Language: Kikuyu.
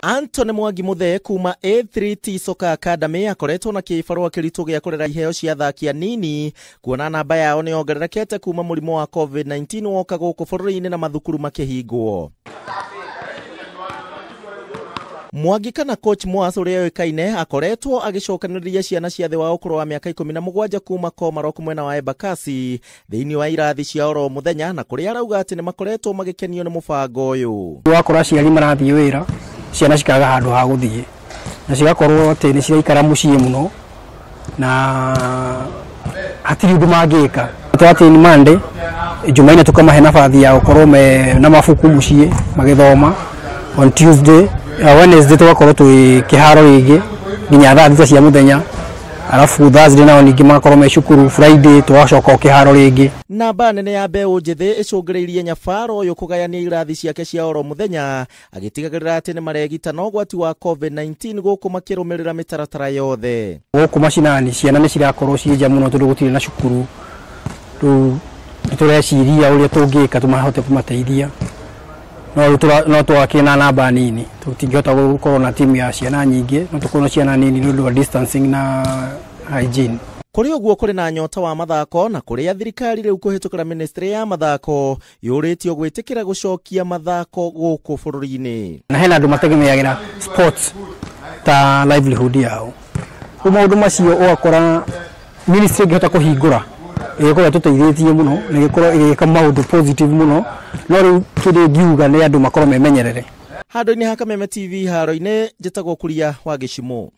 Anthony Mwangi Muthee kuma A3T Soccer Academy akoretwo na kĩbarũa kĩritũ gĩa kũrera iheo cia athaki anini, kuona namba yao nĩ yongererekete kuma mũrimũ wa COVID-19 woka gũkũ bũrũri-inĩ na mathukuru makĩhingwo. Mwangi kana coach Mwas ũrĩa ũĩkaine akoretwo agĩcokanĩrĩria ciana cia thĩ wa ũkũrũ wa mĩaka 17 kuma Komarok mwena wa Embakasi thĩinĩ wa irathi cia oro mũthenya, na kũrĩa arauga atĩ nĩ makoretwo magĩkenio nĩ mũbango ũyũ. Wakora aciari marathiĩ wĩra, ciana cikaga handũ ha gũthiĩ na cigakorwo atĩ nĩ ciraikara mũciĩ mũno na hatirĩ ũndũ mangĩka. Atĩ nĩ Monday, Jumanne tukamahe nabathi ya gũkorwo me na mabuku mũciĩ magĩthoma. On Tuesday, Wednesday tugakorwo twĩ kĩharo rĩngĩ nginya thaa 6 cia mũthenya, alafu Thursday nao ningĩ magakorwo me cukuru, Friday tugacoka o kĩharo rĩngĩ. Namba nene ya mbeũ njĩthĩ ĩcũngĩrĩirie nyabaro ũyũ kũgayania irathi ciake cia oro mũthenya, agĩtigagĩrĩra atĩ nĩ maregita na ũgwati wa COVID-19 gũkũ makĩrũmĩrĩra mĩtaratara yothe. Gũkũ macinani ciana nĩ cirakorwo ciĩ nja mũno tondũ gũtirĩ na cukuru. Rĩu nĩtũreciria ũrĩa tũngĩka tũmahote kũmateithia, no twakĩrĩ na namba nini, tũtingĩhota gũkorwo na timu ya ciana nyingĩ, no tũkorwo na ciana nini nĩ ũndũ wa distancing na hygiene. Kũrĩ ũguo kũrĩ na nyota wa mathako, na kũrĩa thirikari rĩu kũhĩtũkĩra ministry ya mathako yũrĩtio gwĩtĩkĩra gũcokia mathako gũkũ bũrũri-inĩ. Na hena andũ mategemeagĩra sports ta livelihood yao. Rĩu maũndũ macio ũgakora ministry ĩngĩhota kũhingũra ĩgĩkorwo ĩtũteithĩtie mũno na ĩgĩkorwo ĩgĩka maũndũ positive mũno, no rĩu kĩrĩa ingiuga nĩ andũ makorwo memenyerere. Handũ-inĩ ha Kameme TV haro-inĩ, njĩtagwo Kuria wa Gĩcimũ.